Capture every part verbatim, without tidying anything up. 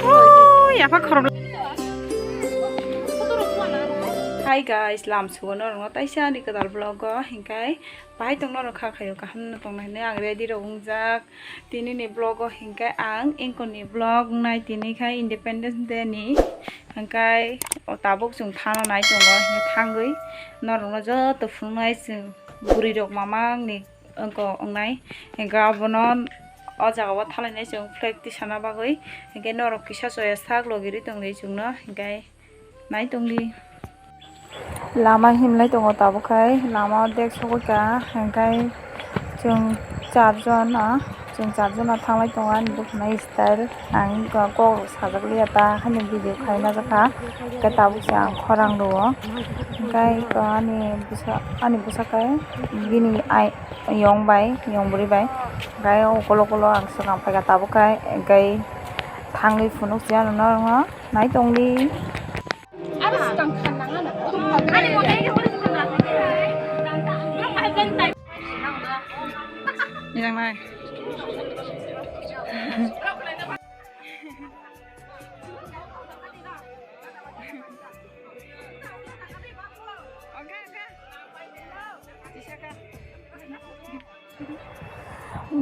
Oh, yapha khorok. Hi guys, lam sugo norokno taisa ani kwtal vlog o, hinkai pai tong norok kha khayo kaham no tong nai hinwi ang ready rok wngjak. Tini ni vlog o hinkai ang engkol ni vlog nai tini khai Independence Day ni, hinkai o tabuk chwng thano nai tongo hinwi thangwi norokno joto phunuknai chwng bwrwi rok mamang ni. Wngkha wngnai, hingkhe abono o jaga o thalainai chwng flag tisana bagwi, hingkhe norok kisa choya sak logi rwi tongdi chwngno, hingkhe nai tongdi. Lama himlai tongo tabuk khai, lama o bag sogwi ka, hingkhe chwng charjon, ah, chwng charjon no thanglai tongo ani bwkhwnai style. Ang kok rok sajak liya ta, haino video khai na jakha, hingkhe tabuk se ang khorang rwo. Hingkhe ani bwsa, ani bwsa khe bini ai, yong bai, yong bwrwi bai, hingkhe ukulok ukulok ang swkang phaikha tabuk khe, hingkhe thangwi phunuk si ano norokno nai tongdi. Yang nai.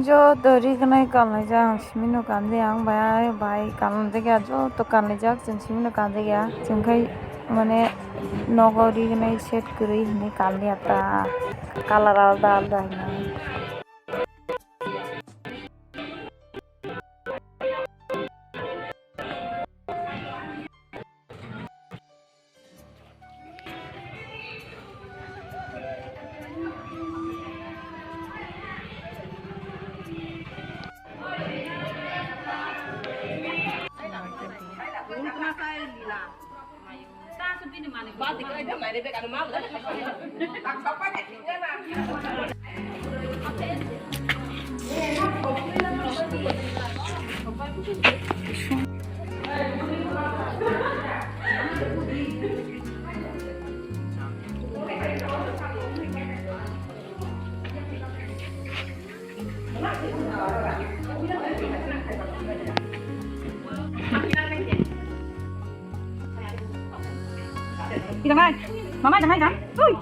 Joto rignai kanlaijak ang simi no kanjaya, ang bai, bai kanlaijak ya, joto kanlaijak chwng simi no kanjaya, chwng khai mane nogo rignai set kwrwi hinwi kanliya ta, colour alda alda hinwi. Jangan, mama jangan kan? Ui.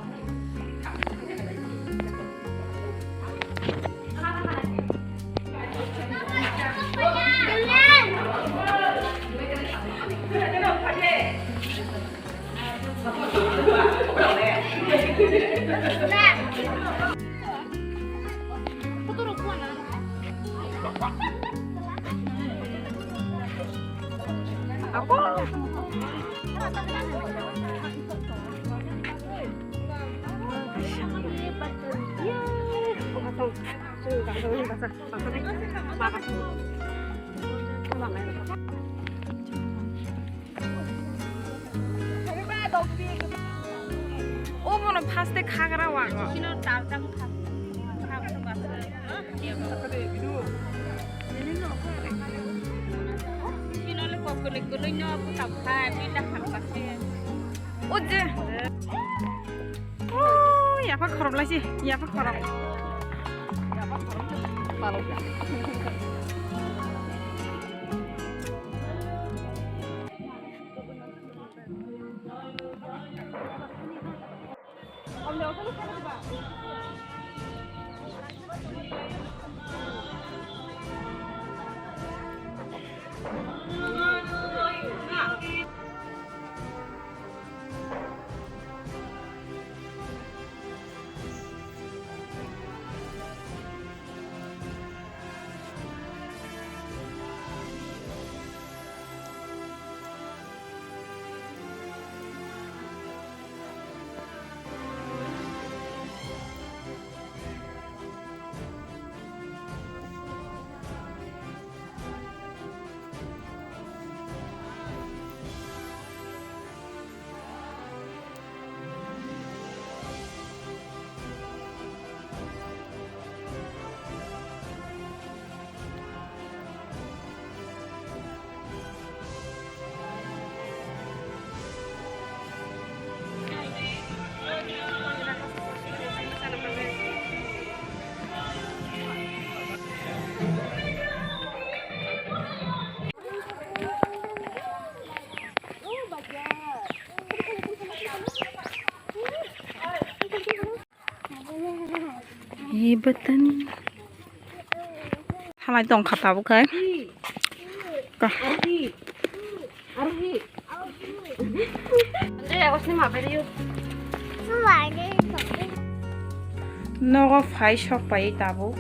Obono first e khagra wago. Kino tarjak kha. Kino le kok gwnwi gwnwi no buta khai, bini da khan bakhe. O je. O yapha khorop lai si, yapha khorop. Ibatan. Halai tong kha tabuk khai. Ka. Nogo phai sok pai tabuk.